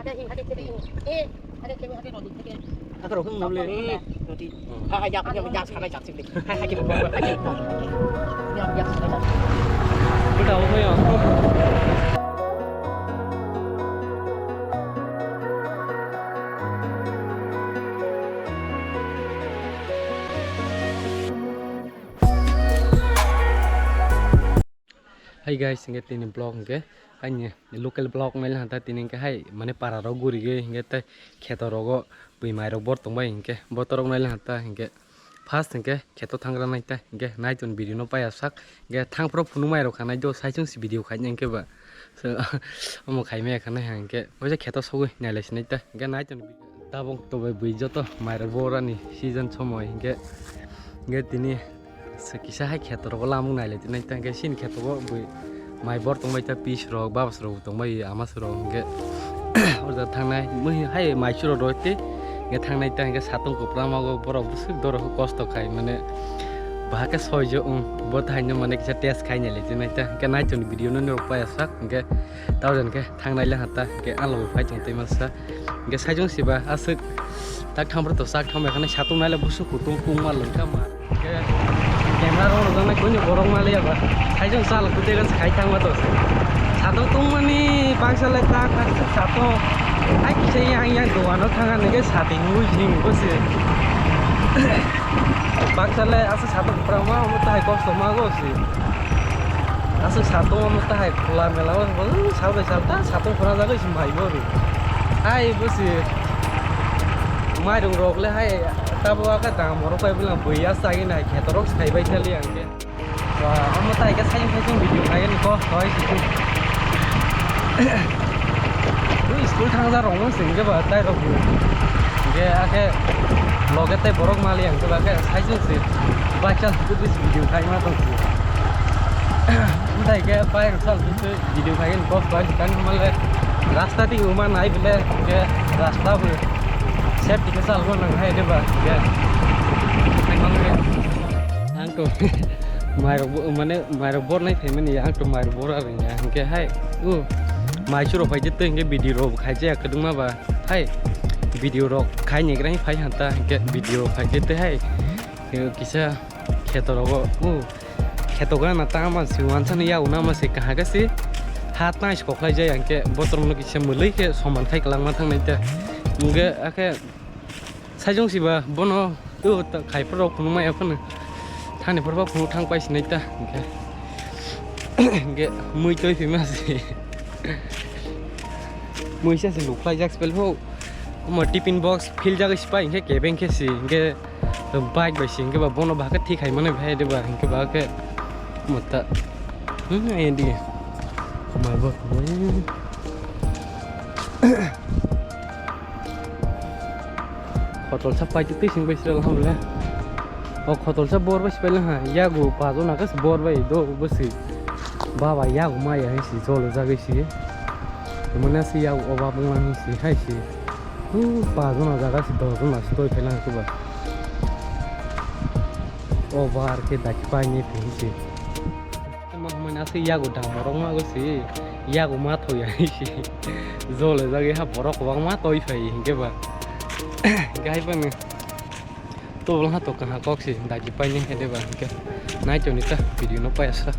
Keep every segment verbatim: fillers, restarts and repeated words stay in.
Aka rok wng nable. Roti. Ha, ha, yak, yak, yak sanai sak sik de. Ha, ha, ki bo, ha, ki bo. Yak, yak sanai sak sik. Buda, omo ya. Hi guys, hingke tini vlog hingke aini local vlog nai lang ta tini hingke hai mane para rok guri ge hingke tei kheto rogo bui mai rok bor tong bai hingke botorok nai lang ta hingke first hingke kheto thangra nai ta hingke nai ton video no paya sak hingke thang phro phunuk mai rok khanai do sai chwng si video khai hingke ba so omo khai maya khanai hingke oja kheto sogwi nai lai sinai ta hingke nai ton video. Tabuk tobai bui joto mairok borani season somoi hingke, hingke tini se kisa hai kheto rogo lamuk nailai tongnai ta hingke sini kheto o bui mai bor tongbai ta pis rok babas rok tongbai amas rok hingke orda thangnai mui hai mai suro roi te hingke thangnai ta hingke satung kopra mago borok bwswk doro kosto khai mane bahake soijo wng bo tai no mane kisa test khai nailai tongnai ta hingke naichoni video no norok paya sak hingke tao jan khe thangnai le hata hingke alogoi phai tong tei masa. Hingke saichung siba aswk tak thang phuru to sak thang bai khani satung nai le busu kutung tung ma lwng kha ma. Hingke camera rok rwjaknai kunu borok ma liya ba. Saichung chal kute ga khai thang ma to. Satung tung mani baksa le tak aswk satung. Ai kisa yang yang dogan o thang ani ke satung nugui sing bo se. Baksa le aswk satung kwbangma omo tai kosto ma go se. Aswk satung omo tai khula mela o sal bai sal ta satung khuna jagwi se mai bo ri. Hai bo se mairung rok le hai tabo aka dam borok bai bulang bui ya sai nai kheto rok sai bai tali ang ke. Wa omo tai ke sai sai video khai ni ko hoi se. Bo school thangja rok mo sing ke ba tai rok bo. Hingke akhe loge tei borok mali ang tei bakhe saichung se baksa kudu video khai ma tong se. Hingke pai ang sal kudu video khai ni kok bai tang male rasta di uma nai bile hingke rasta bo safety ke sal bo nang hai de ba hingke. Ang to mairok bo mane mairok bor nai phaimani ang to mairok bor ar ya hingke hai u mai churo phai de tei hingke video rok khai je kwdwngma ba. Hai video rok khai ni gra phai hanta hingke video khai khe tei hai kisa kheto rogo u kheto gana ta ma si wansa ni yago na ma si kaha khe si hat nai si koklai jai hingke botorok no kisa mwlwi khe soman khai kwlangma thang nai ta hingke akhe saichung siba bono tu khai phuru rok phunuk maya phano thani phuru phunuk thang pai sinai ta hingke hingke mui toi phima si. Mui se se luklai jak spel ho. Omo tiffin box phil jak sipai hingke kebeng khe si hingke bike bai si hingke ba bono bahai khe thik hai mani bahai de ba hingke bahai khe mota. Hmm, ayan di. Khumai bo khumai. Khotol sa pai twi sing bai sira hamle. O khotol sa bor bai sipai ha. Yago pajo na kas bor bai do bwswi. Baba yago maya hai si jolo jagwi si. Mane si yago oba bung lang si hai si. Hu pajo na jaga si dojo na si toi phelang kuba. Oba ar khe daki pai ni phi si. Mani aswk yago dam borok ma go si yago ma thoi ya si jole jagwi ha borok kwbangma toi phai hinkhe ba gai bani tobol ha to kaha kok si dagi paini hede ba hinkhe nai toni ta video no paya sa.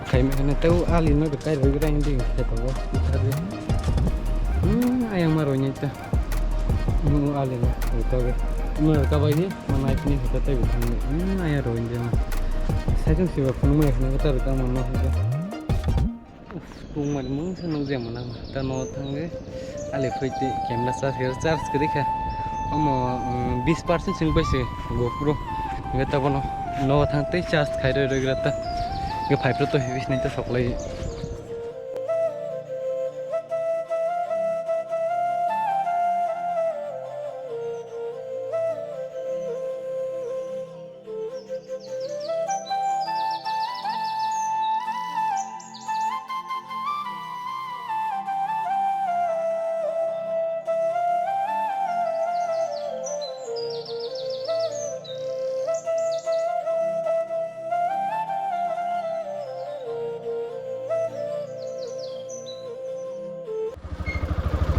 Khaimani tei o ali no rwkai rwgwra hindi khe tongo. Hmm, ayang ma rwini ta. Hmm, ali no rwkai. Ma rwka bai ni, ma nai phini hwnkhe tei bo thangni. Hmm, ayang rwini de ma. Saichung siba phunukmani hwnwi ta rwka ma no hwnkhe. Uff, tungmani mungsa nukjak mano. Ta no thangwi ali phoite camera charge khe charge kwrwi kha. Omo, um, bis percent sing paise GoPro. Hwnkhe ta bono no thang tei charge khai rwi rwi gra ta. Hwnkhe phai phuru to hibi sinai ta soklai.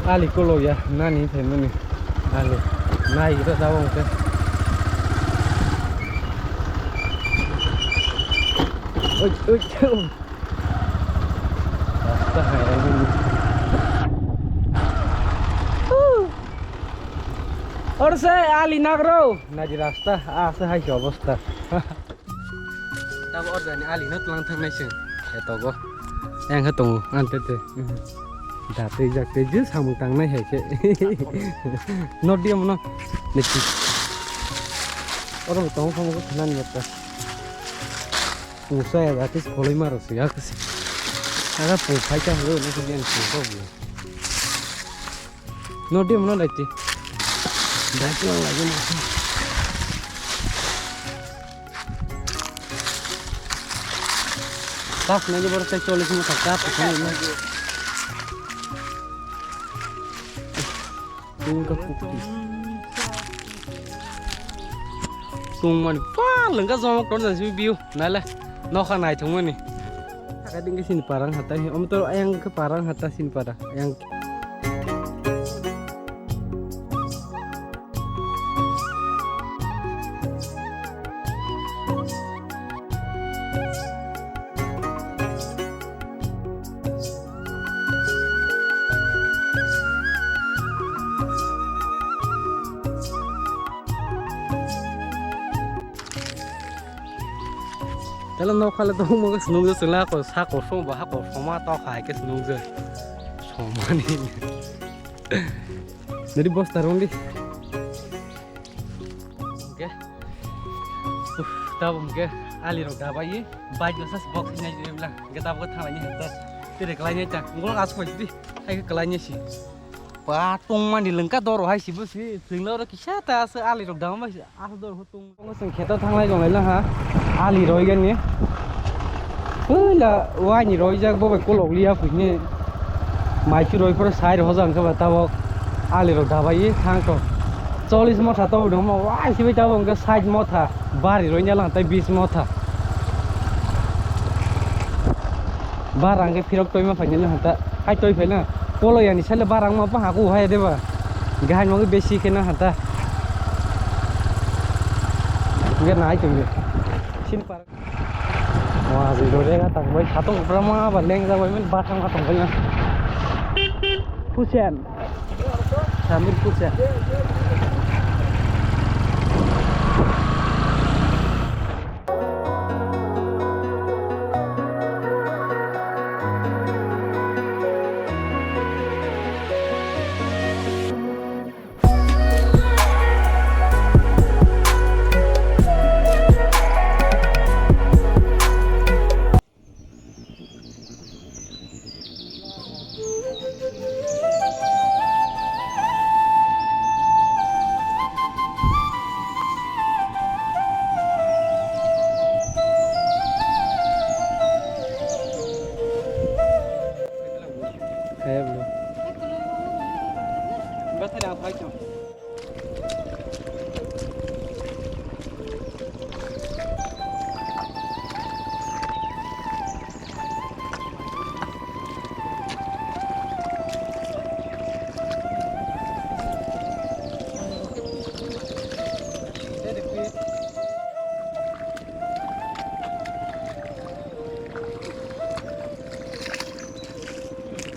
Ali kolo ya, nani phaimani. Ali, nai gira tabok hwnkhe. Oi, oi, oi. Rasta hai, hai, hai. Oro se ali nagro. Naji rasta, ase hai se obosta. Tabo orjani ali no tlang thang nai se. Etogo. Yang khe tongo, ante te. Da tei jak tei je samung tang nai hai khe. Not dia mono. Niki. Oro tongo kamo khe khanan yatta. Pusa ya, that is kholoi maro se ya khe. Aga pu phai ta holo, no khe yang pu ko bu. No dia mono daiti. Daiti lang lagi no. Kas na je bor tei chollish motha kas na. Tungka pukti. Tung mani pa lengka jomok ton jan simi biu. Nala. Nokha nai thung mani. Saka dingke sini parang hata. Om to ayang ke parang hata sini para. Ayang. Tela nok khale tongmo khe snukjak chwla ko sako song bo hako soma tok hai khe snukjak. Somani. Nadi bosta rong di. Hwnkhe. Uf, tabuk hwnkhe ali rok dabai bike no sas box hinai jibla. Hwnkhe tabuk thanglaini hwnkhe. Tere kalaini ta. Ngol asuk bai di. Hai kalaini si. Ba tongmani lengka doro hai sibo si. Singla oro kisa ta asa ali rok dama bai asa doro ho tong. Tongo sing kheto thanglai jonglai lang ha. Ali roi gani. Puila waini roijak bo bai kolok liya puini. Maichu roi pore sai rohojak hwnkhe ba tabok ali rok dabai thang to. Chollish motha to dong mo wai sibai tabok hwnkhe sait motha. Bari roi nya lang tai bis motha. Barang khe phirok toima phainai no hanta. Hai toi phaina. Polo yani sale barang ma pa haku hai deba. Gahai mo besi khe no hanta. Ge nai tong de. Sin par. Wa ji do re ga tang bai khatong bra ma ba leng ja bai men ba thang khatong bai na. Pusen. Sambil puja. Kaya bro. Bathari ang phai chong.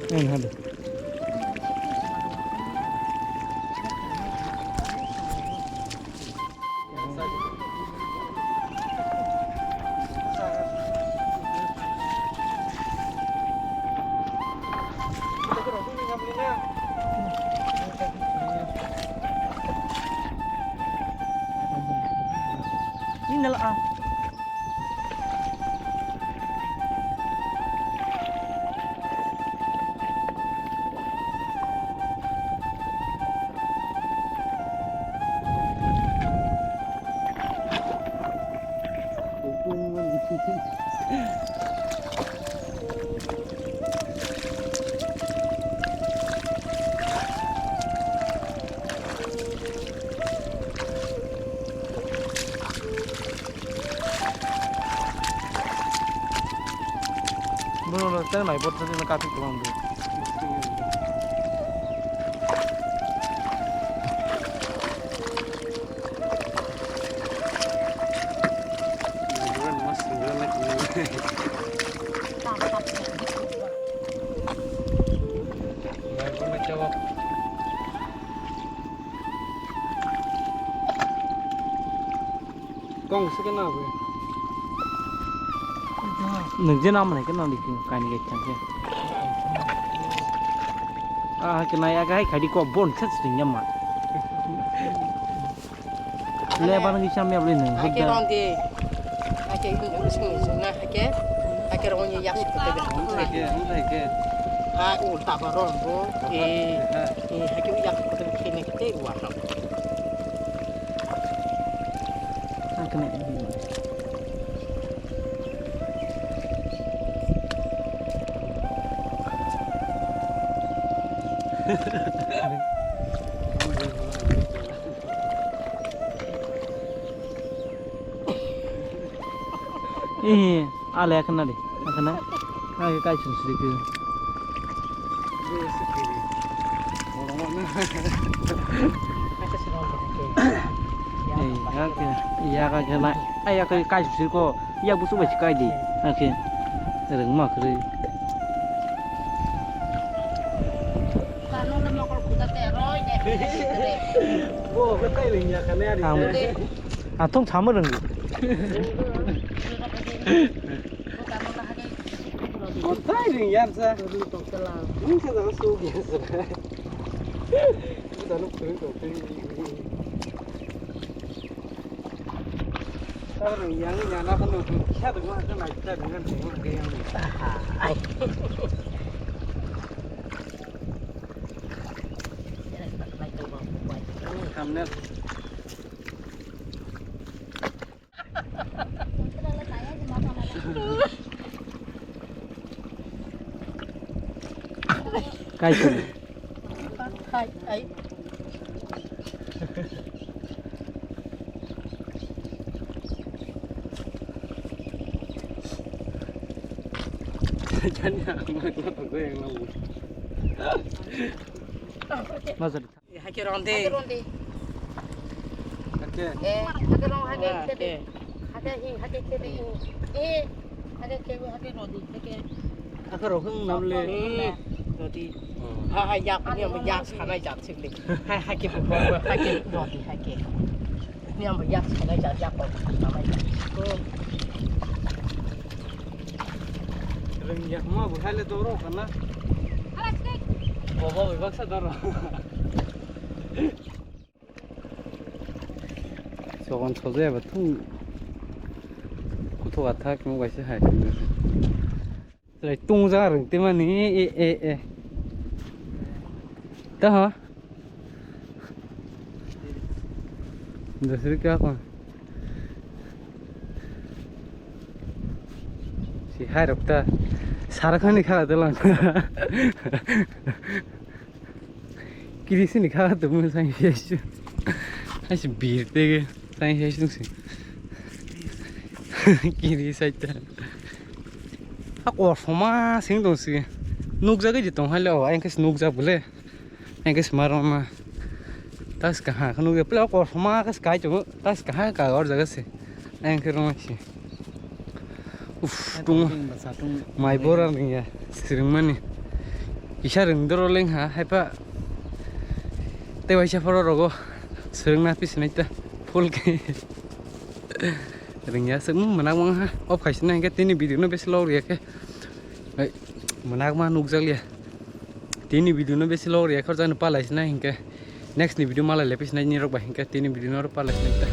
Ang hado. Ini lah ah. Bono no tei mai bot tei no kaphi kwbang bo. Kong se kena bo. Nwng je nam nai kena di kaini gai thang khe. Ah, kena ya gai khadi ko bon khe sing ya ma. Le ban ngi sam ya bli nwng. Ake ron di. Ake sing sing na ake. Ake ron ni yak ko te. Ake, ake. Ah, ulta ba ron bo. Eh, eh, ake yak ko te ne te wa. Ih, ale akhana de, akhana. Ai, kai sum sri ke. Ei, ya ke, ya ka ke na. Ai, ya ke kai sum sri ko. Ya busu bai kai di. Ya ke. Reng ma kre. Bo ke tai ling ya ka ne ari. Ang. Atong sama reng. Kotai ring yar sa. Ini sa dalam sugi sa. Ini dalam sugi kotai. Sa ring yang yang apa nu? Sa tu mah kan naik sa dengan dengan yang. Ai. Thumbnail. Kai sung. Kai, kai. Jani ang mak lo to yang lo. Mazar. Eh, hake ronde. Hake ronde. Hake. Eh, hake ron, hake. Ah, kete. Hake. Hake hi, hake kete hi. Eh, hake ke, hake rodi, hake. Hake ro hung nam le. Hmm, rodi. Oh. Ha, ha, yak, ni am yak sanai jak sik le. Ha, hake bu, hake rodi, hake. Ni am yak sanai jak, yak ko sanai jak. Ko. Ring yak ma bu hai le doro kana. Bobo bebak sa doro. Sogon sojaya ba thung kuthok athak nung kaisa hai. Chwrai tungja rwng tei mani e e e. Taha. Dosri ka kon. Si hai rok ta. Sarakhani khala dalang. Kiri sini kha tu mun sang hiya su. Hai si bir tege sang hiya su si. Kiri sai ta. A ko soma sing dong si. Nuk jaga ji tong hai le o, ang kes nuk jak bole. Ang kes maro ma. Tas kaha ka nuk ya pla ko soma kas kai tu. Tas kaha ka or jaga si. Ang ke rong si. Uf, tung. Mai bora ring ya, swrwngmani. Kisa ring doro leng ha, haipa. Tei waisa phoro rogo. Swrwngna pisinai ta. Full ke. Ring ya, swrwng mwnakmang ha. Off khaisina hingke tini video no besi log riya khe. Hai, mwnakma nukjak liya. Tini video no besi log riya khorjak ni palai sinai hingke. Next ni video malai lepi sinai ni rok bai hingke tini video no palai sinai ta.